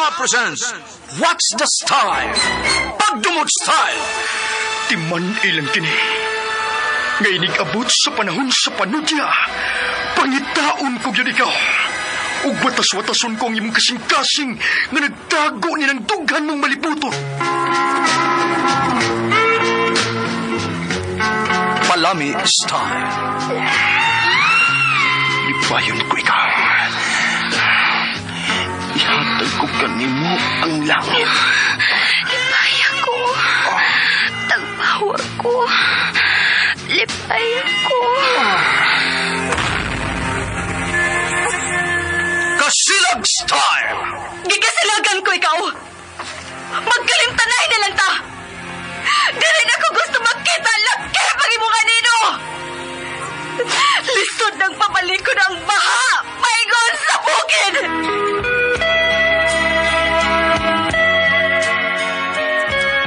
Drama presents What's the Style? Pagdumot Style! Timan ilang kini. Nga inig-abot sa panahon sa panudya. Pangitaon ko gyud ikaw. Ug watas-watason ko ang imong kasing-kasing nga nagtago ni ng dughan mong malibuton. Palami Style. Lipayon ko ikaw. Ihatag ko kanimo ang langit. Lipay ako. Tagpawa ko. Lipay ako. Kasilag Style! Gigasilagan ko ikaw. Magkalimtanay na lang ta. Dili na ko gusto magkita laki pag imo kanino. Lisod ng papalikod ang baha. Paingon sa bukid.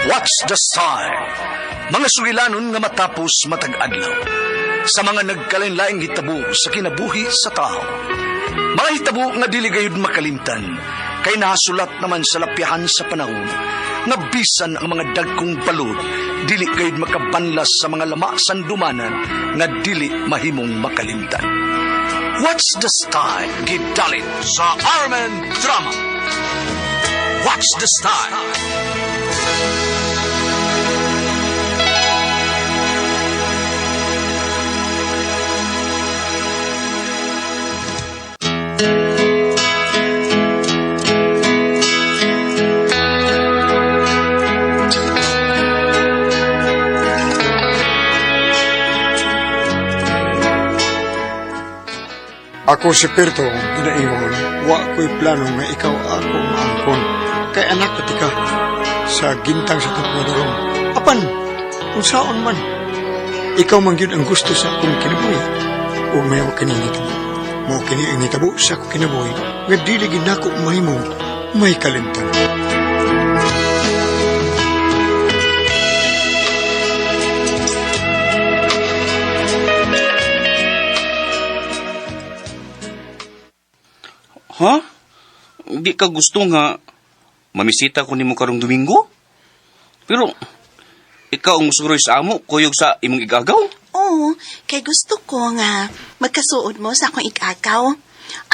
What's the Style? Mga sugilanon nga matapos matag adlaw. Sa mga nagkalain-laing hitabo sa kinabuhi sa tao. Mga hitabo nga dili gayud makalimtan kay nahasulat naman sa lapyahan sa panahon nga bisan ang mga dagkong balod dili gayud makabanlas sa mga lama sandumanan nga dili mahimong makalimtan. What's the Style? Gidalit sa Armen Drama. What's the Style? Ako si Perto, ginaingon, wa ko'y plano nga ikaw ako maangkon. Kay anak pati ka sa gintang sa tagmadurong. Apan, kung saon man, ikaw man gyud ang gusto sa akong kinabuhi. Ug may wa kini nitabo. Mao kini ang nitabo sa akong kinabuhi nga dili gid nako mahimong may kalimtan. Ha? Di ka gusto nga mamisita ko nimo karong Domingo? Pero ikaw ang musuroy sa amo, kuyog sa imong igagaw. Oo, kay gusto ko nga magkasuod mo sa akong ikakaw.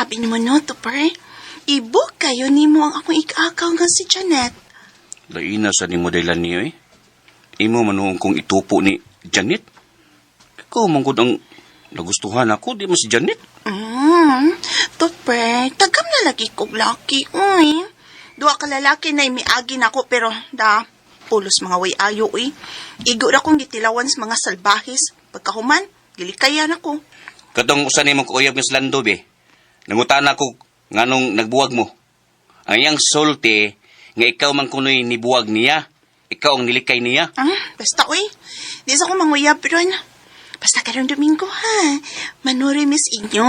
Abi nimo no, tupper. Ibook kayo nimo ang akong ikakaw nga si Janet. Laina sa nimo dalan niyo eh. Imo manuong kong itupo ni Janet. Ikaw man gud ang nagustuhan ako, di mo si Janet. Tupper, tagam na lagi kog laki, uy. Duha ka lalaki na imiagi nako pero da pulos mga way ayo uy. Igo ra kong gitilawan sa mga salbahis. Pagkahuman, gilikayan ako. Katong usa nimo kauyab nga si Lando be. Nangutana ko nganong nagbuwag mo. Ang iyang sulti nga ikaw man kunoy nibuwag niya. Ikaw ang nilikay niya. Ah, basta uy. Di sa ko manguyab ron. Basta karong Domingo ha. Manuri miss inyo.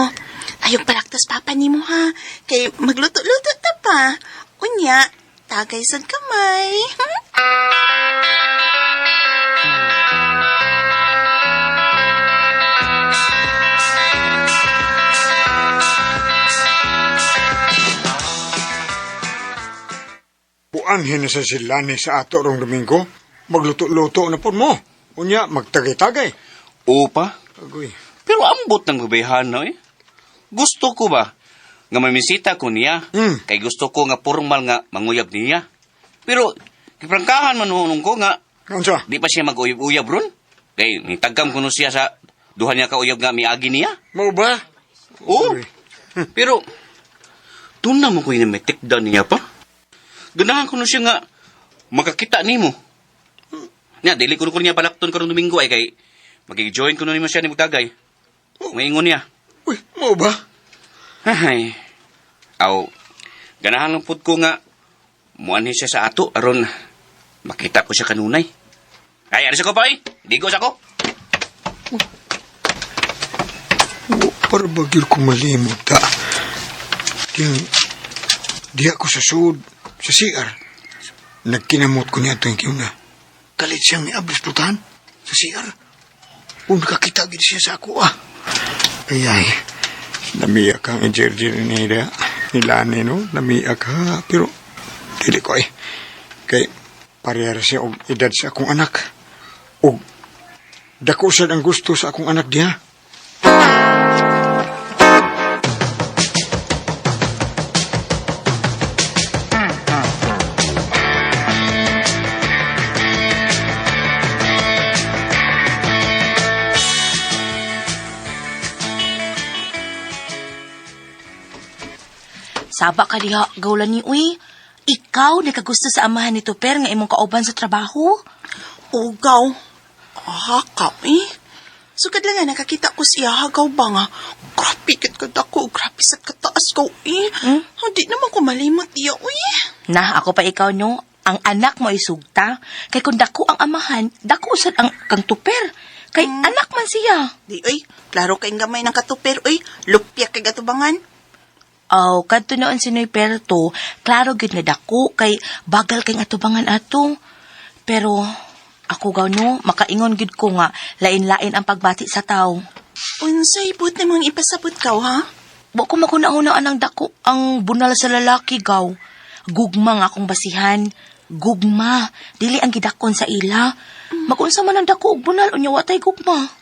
Ayong palaktas papa nimo ha. Kay magluto-luto ta pa. Unya, tagay sa kamay. Buanhin na sa silani sa ato rong Domingo. Magluto-luto na po mo. Unya, magtagay-tagay. Opa. Agoy. Pero ambot ng babayhana eh. Gusto ko ba nga mamisita ko niya. Mm. Kay gusto ko nga formal nga manguyab niya. Pero giprangkahan man hunong ko nga Unsa? di pa siya mag-uyab-uyab ron. Kay nitagam ko no siya sa duha niya ka uyab nga miagi niya. Mao ba? Oo. Uy. Pero tuna mo ko yung may take down niya pa. Ganahan ko no siya nga makakita nimo. Nya dili ko no ko niya palakton karong Domingo ay kay magig-join ko no nimo siya ni Mugtagay. Maingon niya. Uy, mao ba? Ay. Aw, ganahan lang pud ko nga muanhi siya sa ato aron makita ko siya kanunay. Ay, aris ako pa eh. Digo sa ko. Wa para ba gyud ko malimot ta? Diyang, di ako sa sud, sa CR. Nagkinamot ko niya itong kiuna. Kalit siyang niablis putahan sa CR. Kung nakakita gid siya sa ako ah. Ay ay, namiyak ang injerjer ni Ida. Ni Lani no, namiyak ha. Pero Dili ko ay. Kay parehara siya og edad sa akong anak. Og dako sad ang gusto sa akong anak diha. Saba ka diha, gawlan ni uy. Ikaw nakagusto sa amahan ni Tupper nga imong kauban sa trabaho. Ugaw. Hakaw eh. Sugad lang nga nakakita ko siya hagaw ba nga. Grabe kit kadako, grabe sa kataas ko eh. Hindi naman ko malimot iya uy. Nah, ako pa ikaw no. Ang anak mo ay sugta. Kay kung dako ang amahan, dako sad ang kang Tupper. Kay anak man siya. Di uy, klaro kay gamay ng katuper uy. Lupya kay gatubangan. Aw, kadto noon si Noy Perto, klaro gyud nga dako kay bagal kay atubangan ato. Pero ako gaw no, makaingon gyud ko nga lain-lain ang pagbati sa tao. Unsay but na mong ipasabot ka ha? Wa ko makuna-unaan ang dako ang bunal sa lalaki gaw. Gugma nga akong basihan. Gugma, dili ang gidakon sa ila. Magunsa man ang dako og bunal unya wa tay gugma.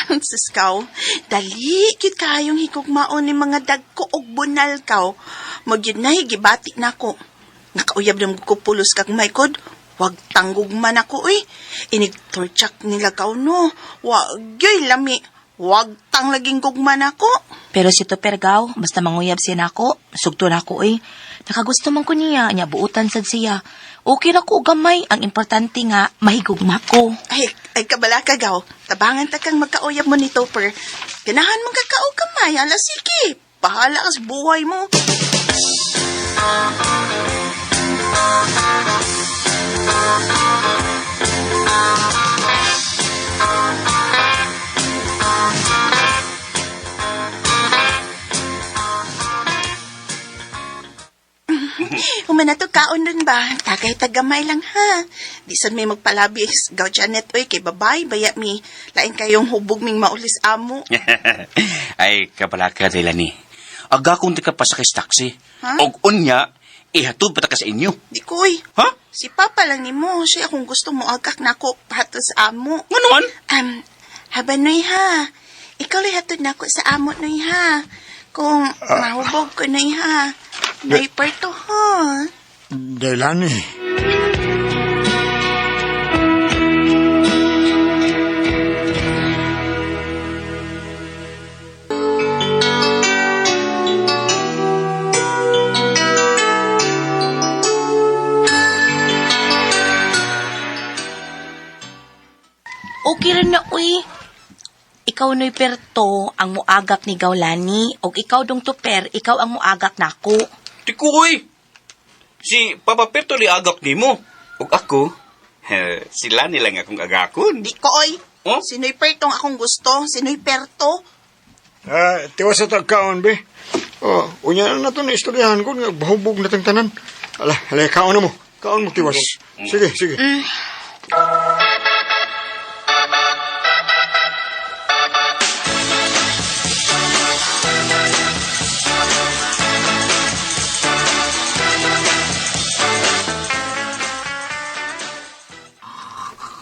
Sus kaw, dali gyud kayong higugmaon ni mga dagko og bunal kaw. Magyud na gibati nako. Nakauyab na ko pulos kag maykod. Wag tanggugman ako uy. Inig torchak nila kaw no. Wag gyud lami. Wag tang laging gugman ako. Pero si Tupper gaw, basta manguyab siya nako, sugto nako eh. Nakagusto man ko niya, niya buutan sad siya. Okay ra ko gamay, ang importante nga mahigugma ko. Ay, ay kabala ka gaw. Tabangan ta kang magkauyab mo ni Topper. Ganahan mong kakao kamay. Ala sige. Bahala ka sa buhay mo. Humana to kaon dun ba? Tagay tagamay lang ha. Di sad may magpalabi gaw Janet oy kay babay baya mi. Lain kayong hubog ming maulis amo. Ay, kabalaka dila ni. Aga kung di ka pasakay sa taxi. Ha? Og unya, ihatod pa ta ka sa inyo. Di ko oy. Ha? Si Papa lang nimo, siya akong gusto mo agak nako pahatod sa amo. Nga naman? Haba noy ha. Ikaw lay hatod nako sa amo noy ha. Kung mahubog ko noy ha. Noy parto ha. Dailani. Okay ra na uy. Ikaw Noy Perto ang muagak ni Gawlani og ikaw dong Tupper, ikaw ang muagak nako. Di ko, oy. Si Papa Perto li agak nimo. Ug ako, sila nila nga akong agakon. Di ko oy. Oh? Si Noy Pertong akong gusto, si Noy Perto. Ah, tiwas sa tagkaon, be. Oh, unya na to na istoryahan ko nga bahubog na tang tanan. Ala, ala kaon na mo. Kaon mo tiwas. Sige, sige.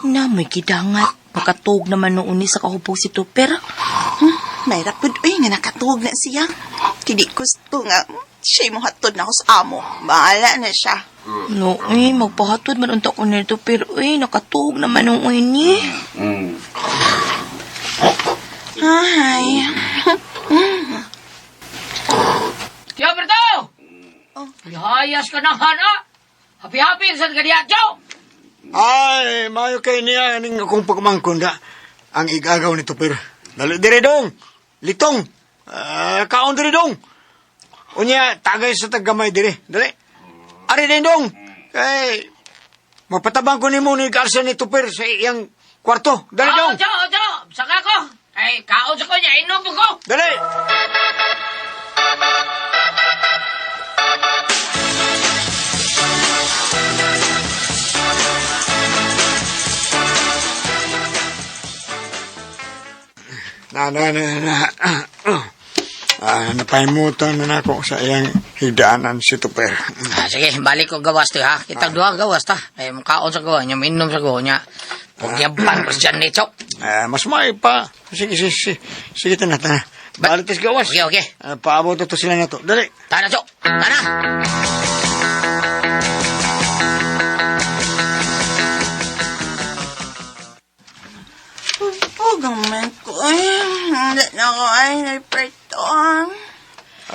Na may gidangat. Makatug naman noon ni sa kahubog si Tupper. May rapod oy nga nakatuog na siya. Kini gusto nga siya mo hatod na ako sa amo. Bahala na siya. No, eh, magpahatod man unta ko nito, pero eh, nakatuog naman noon ni. Ay. Tiyo, Berto! Lihayas ka ng hana! Happy-happy sa kaniya, Joe! Ay, mayo kay niya ning akong pagmangkon da. Ang igagaw ni Tupir. Dali dire dong. Litong. Ah, kaon dire dong. Unya tagay sa taggamay dire. Dali. Ari din dong. Kay mapatabang ko nimo ni Garcia ni Tupir sa iyang kwarto. Dali dong. Joe, Joe! Saka ko! Ay, kaon sa ko niya, inom ko! Dali. Na na na na. Ah, napahimutan na nako sa iyang Higdaanan si Tuper. Ah, sige, balik ko gawas to ha. Kitang duha gawas ta. Ay, mukaon sa gawa niya, minom sa gawa niya. Pagyaban ko siya nito. Ah, mas may pa. Sige, sige, sige. Sige, tana, tana. Balik tas gawas. Okay, okay. Ah, paabot to sila na to. Dali. Tara, Chok. Tara. Huwag man ko ay. Hindi na ako ay nagperto.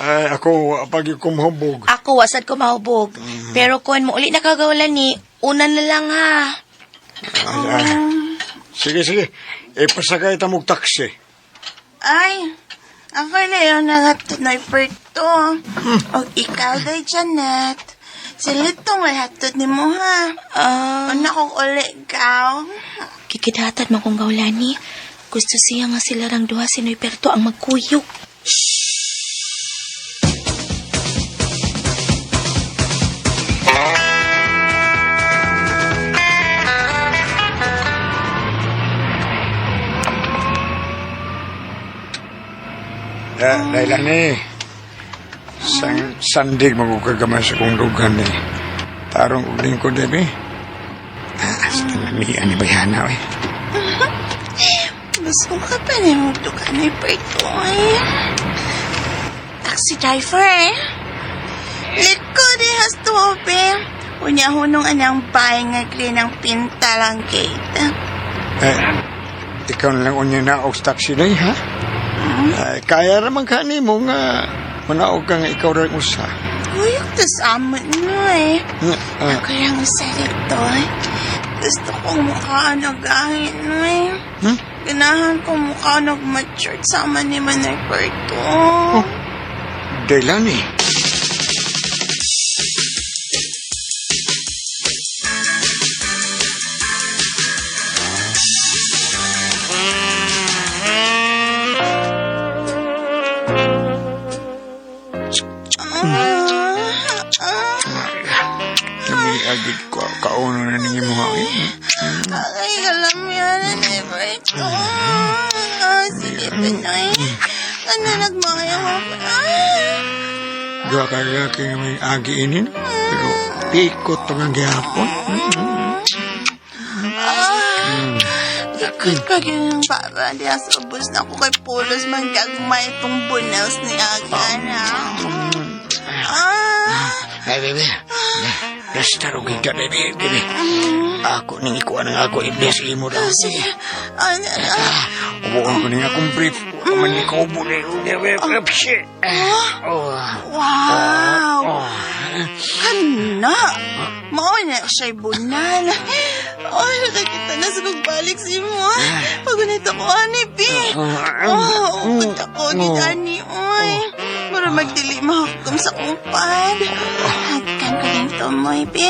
Ay, ako, pag kumhubog. Ako, wasad ko mahubog. Pero kung mo uli nakagawalan ni, una na lang ha. Ay, ay. Sige, sige. Ipasakay ta mong taxi. Ay, ako na yun nangatod na iperto. O ikaw day, Janet. Silitong lahatod ni mo ha. Ah, Una kong uli ikaw. kikidhatad man kong gawlani. Gusto siya nga sila rang duha si Noyperto ang magkuyog. Eh, Laila ni. Sang, sandig magukagamay sa kong dugan ni. Tarong og lingkod, baby. Ah, sa tanamian ni Bayana, eh. Gusto ka pa ni mo dugan na iperto ay. Taxi driver eh. Likod eh, has to open. Unya hunong anang bahay nga green ang pintalang gate. Eh, ikaw na lang unya na og taxi day, ha? Ay, kaya raman ka ni mo nga manaog ka nga ikaw rin usa. Kuyog tas amon mo eh. Ah, Ako lang sa dito eh. Gusto kong mukha nagahin mo eh. Hmm? Ganahan kong mukha nag-matured sama ni Manay Berto. Oh. Dailani. Namiagid ko kauno na ninyo mga eh. Ay, alam yan, Manay Berto. Ah, sige, Pinoy. Ano nagmakayaw ako? Ah! Duha ka laki nga may agi inin. Pero pikot pa nga gihapon. Ah, ikot pa yun ang baba. Di sa ubos na ako kay Pulos man gagmay itong bunels ni Agana. Ah! Ay, baby. Resta ro gid ka, baby. Baby. Ako ning ikuan ang ako iblis imo daw. Ah, sige. Ah, ah, Ubuon ko ning akong brief. Wa man ni ko ubo ni. Shit. Oh. Wow! Oh. Kana! Mao na siya'y bunal. Ay, nakakita na sa balik si mo. Pagunit ako, ani, Bi. Oh, upod ako, gid, ani, oy. Mura magdili mahukom sa kupad. Hagkan ko din to mo, Bi.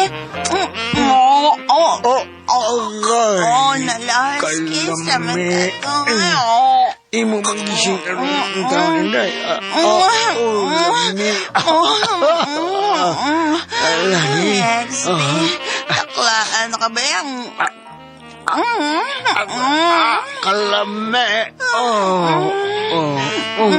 Oh, oh, Oh, oh, oh, nalas kiss naman Kalami. ako. Oh. Imo manggising karon ang taon inday. Oh, oh, lami. Oh, oh, Alani. Next, Bi. Taklaan ka ba yung... Kalame. Oh, oh, oh.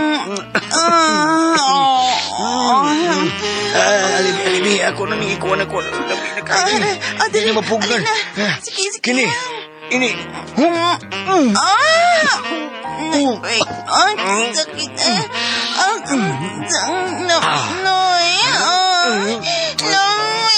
Ah, alibi, alibi. Ako na ning ikuan ako. Lami na kayo. Ah, dali. Dili mapugnan. Dali na. Sige, sige. Kini. Ini. Hmm. Mm. Ah! Wait. Ang sakit eh. Ang no, no, eh. Ah, Lami. Ah.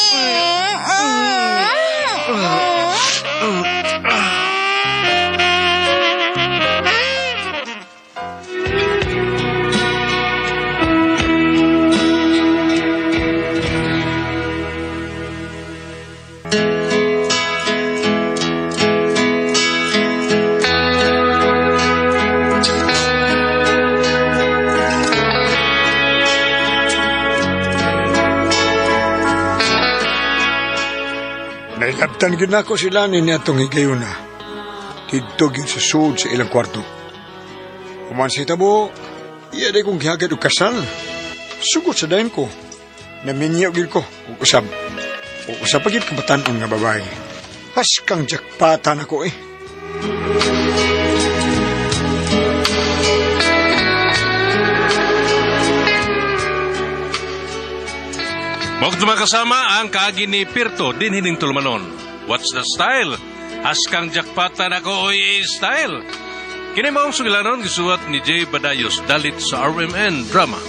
Nailabtan gyud nako sila ni atong higayuna. Didto gyud sa sud sa ilang kwarto. Human sa hitabo, iya day kong gihagad og kasal. Sugot sa dayon ko. Naminyo gyud ko og usab. Og usab pa gyud kabatan-on nga babae. Haskang jackpatan ako eh. Mao kasama ang kaagi ni Pirto dinhi ning tulumanon. What's the style? Haskang jakpatan ako oy style. Kini maong sugilanon gisuwat ni Jay Badayos dalit sa RMN Drama.